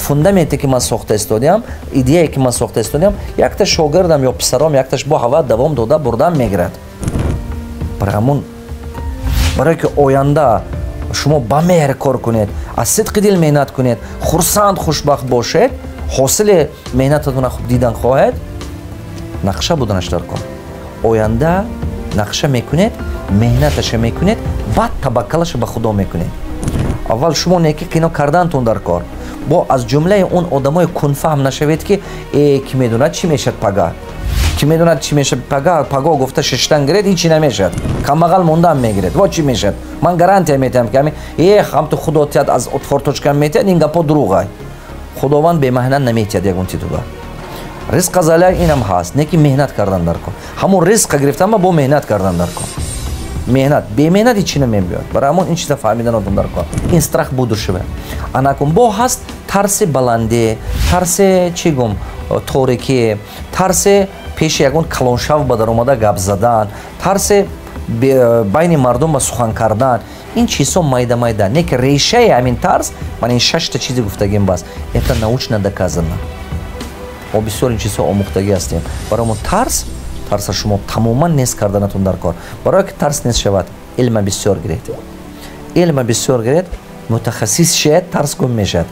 Фундаменте, ки ман сохта истодиам, идеяе, ки ман сохта истодиам, якта шогирдам ё писаром, якташ бо ҳава давом дода бурдан мегирад. Барои ҳамун, барое ки оянда шумо ба меҳр кор кунед, аз сидқи дил меҳнат кунед, хурсанд, хушбахт бошед, ҳосили меҳнататона хуб дидан хоҳед, нақша буданаш дар кор. Оянда нақша мекунед, меҳнаташа мекунед, баъд таваккалаша ба Худо мекунед. Аввал шумо неки кино кардантон дар кор. Бо аз ҷумлаи он одамои кунфаҳм нашавед, ки «Э, ки медонад, чӣ мешавад пага, ки медонад, чӣ мешавад пага?» Паго гуфта шиштан гиред, ҳичи намешавад, камбағал мондан мегиред. Во, чӣ мешавад? Ман гарантия метиҳам, ки ами э ҳамту Худо тиҳад, аз форточкам метиҳад, ин гапо дурӯғай. Худованд бемаҳнат наметиҳад ягон титуба. Ризқа заля инам ҳаст, не ки меҳнат кардан дар кор. Ҳамон ризқа гирифтанма бо меҳнат кардан дар кор. Меҳнат, бемеҳнат ҳичи намебиёд. Барои ҳамон ин чиза фаҳмиданотон дар кор. Ин страх будущего. Анакун бо ҳаст тарси баландӣ, тарси, чӣ гум, торикӣ, тарси пеши ягон калоншав ба даромада гап задан, тарси байни мардум ба сухан кардан. Ин чизҳо майда майда, не ки решаи ҳамин тарс ман ин шашта чизе гуфтагим бас. Это научно доказано. Мо бисёр ин чизҳо омӯхтагӣ ҳастем. Барои мо тарс, тарса шумо тамоман нест карданатон дар кор. Барое ки тарс нест шавад, илма бисёр гиред, илма бисёр гиред, мутахассис шед, тарс гум мешавад.